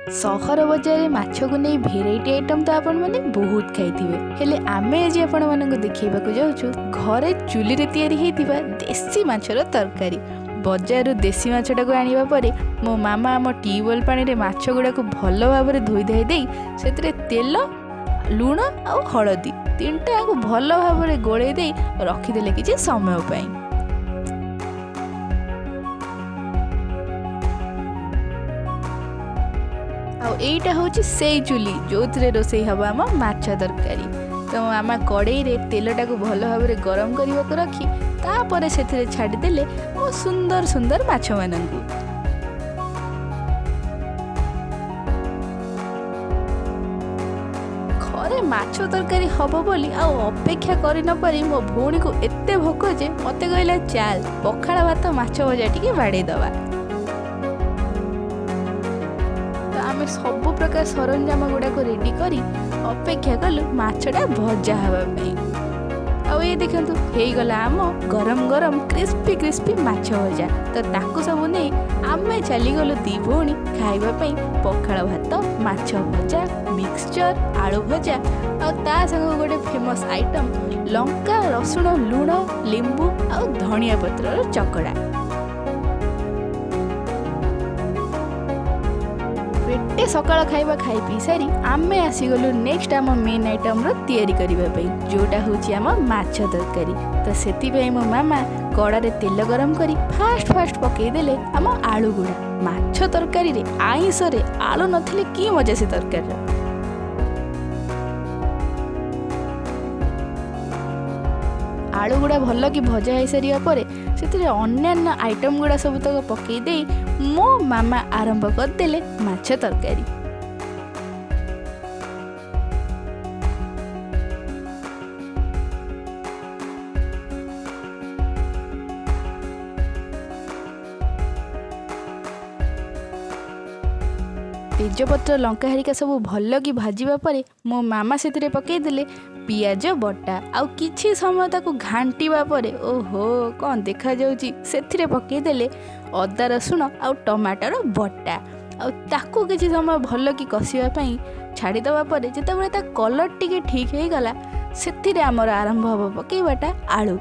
ସହର ବଜାରରେ ମାଛକୁ ନେଇ ଭେରାଇଟି ଆଇଟମ୍ ତ ଆପଣମାନେ ବହୁତ ଖାଇଥିବେ, ହେଲେ ଆମେ ଆଜି ଆପଣମାନଙ୍କୁ ଦେଖେଇବାକୁ ଯାଉଛୁ ଘରେ ଚୁଲିରେ ତିଆରି ହେଇଥିବା ଦେଶୀ ମାଛର ତରକାରୀ। ବଜାରରୁ ଦେଶୀ ମାଛଟାକୁ ଆଣିବା ପରେ ମୋ ମାମା ଆମ ଟ୍ୟୁବୱେଲ୍ ପାଣିରେ ମାଛ ଗୁଡ଼ାକୁ ଭଲ ଭାବରେ ଧୋଇ ଧାଇ ଦେଇ ସେଥିରେ ତେଲ, ଲୁଣ ଆଉ ହଳଦୀ ତିନିଟାକୁ ଭଲ ଭାବରେ ଗୋଳେଇ ଦେଇ ରଖିଦେଲେ କିଛି ସମୟ ପାଇଁ। ଆଉ ଏଇଟା ହେଉଛି ସେଇ ଚୁଲି ଯେଉଁଥିରେ ରୋଷେଇ ହେବ ଆମ ମାଛ ତରକାରୀ। ତ ମୋ ମାମା କଡ଼େଇରେ ତେଲଟାକୁ ଭଲ ଭାବରେ ଗରମ କରିବାକୁ ରଖି ତାପରେ ସେଥିରେ ଛାଡ଼ିଦେଲେ ମୋ ସୁନ୍ଦର ସୁନ୍ଦର ମାଛମାନଙ୍କୁ। ଘରେ ମାଛ ତରକାରୀ ହେବ ବୋଲି ଆଉ ଅପେକ୍ଷା କରି ନପାରି ମୋ ଭଉଣୀକୁ ଏତେ ଭୋକ ଯେ ମୋତେ କହିଲା, ଚାଲ ପଖାଳ ଭାତ ମାଛ ଭଜା ଟିକେ ବାଡ଼େଇ ଦେବା। ତ ଆମେ ସବୁ ପ୍ରକାର ସରଞ୍ଜାମ ଗୁଡ଼ାକ ରେଡ଼ି କରି ଅପେକ୍ଷା କଲୁ ମାଛଟା ଭଜା ହେବା ପାଇଁ। ଆଉ ଏଇ ଦେଖନ୍ତୁ, ହେଇଗଲା ଆମ ଗରମ ଗରମ କ୍ରିସ୍ପି କ୍ରିସ୍ପି ମାଛ ଭଜା। ତ ତାକୁ ସବୁ ନେଇ ଆମେ ଚାଲିଗଲୁ ଦି ଭଉଣୀ ଖାଇବା ପାଇଁ ପଖାଳ ଭାତ, ମାଛ ଭଜା, ମିକ୍ସଚର, ଆଳୁ ଭଜା ଆଉ ତା ସାଙ୍ଗକୁ ଗୋଟେ ଫେମସ୍ ଆଇଟମ୍ ଲଙ୍କା, ରସୁଣ, ଲୁଣ, ଲେମ୍ବୁ ଆଉ ଧନିଆ ପତ୍ରର ଚକଡ଼ା। ପେଟେ ସକାଳ ଖାଇବା ଖାଇ ପିଇ ସାରି ଆମେ ଆସିଗଲୁ ନେକ୍ସଟ ଆମ ମେନ୍ ଆଇଟମ୍ର ତିଆରି କରିବା ପାଇଁ, ଯେଉଁଟା ହେଉଛି ଆମ ମାଛ ତରକାରୀ। ତ ସେଥିପାଇଁ ମୋ ମାମା କଡ଼ାରେ ତେଲ ଗରମ କରି ଫାଷ୍ଟ ଫାଷ୍ଟ ପକେଇଦେଲେ ଆମ ଆଳୁ ଗୁଡ଼ା। ମାଛ ତରକାରୀରେ ଆଇଁଷରେ ଆଳୁ ନଥିଲେ କି ମଜା ସେ ତରକାରୀର! ଆଳୁ ଗୁଡ଼ା ଭଲ କି ଭଜା ହେଇସାରିବା ପରେ ସେଥିରେ ଅନ୍ୟାନ୍ୟ ଆଇଟମ୍ ଗୁଡ଼ା ସବୁତକ ପକେଇ ଦେଇ ମୋ ମାମା ଆରମ୍ଭ କରିଦେଲେ ମାଛ ତରକାରୀ। ତେଜପତ୍ର, ଲଙ୍କା ହେରିକା ସବୁ ଭଲ କି ଭାଜିବା ପରେ ମୋ ମାମା ସେଥିରେ ପକେଇଦେଲେ ପିଆଜ ବଟା। ଆଉ କିଛି ସମୟ ତାକୁ ଘାଣ୍ଟିବା ପରେ, ଓହୋ, କ'ଣ ଦେଖାଯାଉଛି! ସେଥିରେ ପକେଇଦେଲେ ଅଦା, ରସୁଣ ଆଉ ଟମାଟର ବଟା। ଆଉ ତାକୁ କିଛି ସମୟ ଭଲ କି କଷିବା ପାଇଁ ଛାଡ଼ିଦେବା ପରେ ଯେତେବେଳେ ତା କଲର୍ ଟିକେ ଠିକ୍ ହେଇଗଲା, ସେଥିରେ ଆମର ଆରମ୍ଭ ହେବ ପକେଇବାଟା ଆଳୁ।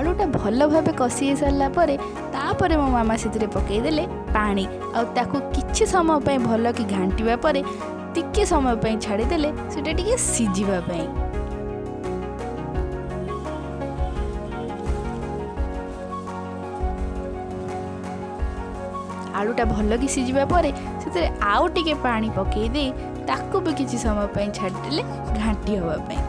ଆଳୁଟା ଭଲ ଭାବେ କଷି ହେଇସାରିଲା ପରେ ତାପରେ ମୋ ମାମା ସେଥିରେ ପକେଇଦେଲେ ପାଣି। ଆଉ ତାକୁ କିଛି ସମୟ ପାଇଁ ଭଲ କି ଘାଣ୍ଟିବା ପରେ ଟିକେ ସମୟ ପାଇଁ ଛାଡ଼ିଦେଲେ ସେଇଟା ଟିକେ ସିଝିବା ପାଇଁ। ଆଳୁଟା ଭଲ କି ସିଝିବା ପରେ ସେଥିରେ ଆଉ ଟିକେ ପାଣି ପକେଇ ଦେଇ ତାକୁ ବି କିଛି ସମୟ ପାଇଁ ଛାଡ଼ିଦେଲେ ଘାଣ୍ଟି ହେବା ପାଇଁ।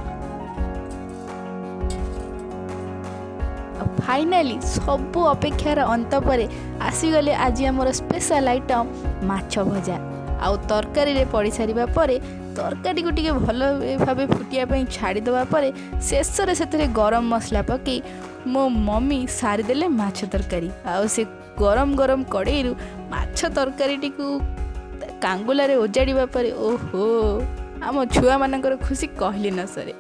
ଆଉ ଫାଇନାଲି ସବୁ ଅପେକ୍ଷାର ଅନ୍ତ ପରେ ଆସିଗଲେ ଆଜି ଆମର ସ୍ପେଶାଲ ଆଇଟମ୍ ମାଛ ଭଜା। ଆଉ ତରକାରୀରେ ପଡ଼ିସାରିବା ପରେ ତରକାରୀକୁ ଟିକେ ଭଲ ଭାବେ ଫୁଟିବା ପାଇଁ ଛାଡ଼ିଦେବା ପରେ ଶେଷରେ ସେଥିରେ ଗରମ ମସଲା ପକାଇ ମୋ ମମି ସାରିଦେଲେ ମାଛ ତରକାରୀ। ଆଉ ସେ ଗରମ ଗରମ କଡ଼େଇରୁ ମାଛ ତରକାରୀଟିକୁ କାଙ୍ଗୁଲାରେ ଓଜାଡ଼ିବା ପରେ, ଓହୋ, ଆମ ଛୁଆମାନଙ୍କର ଖୁସି କହିଲେ ନ ସରେ।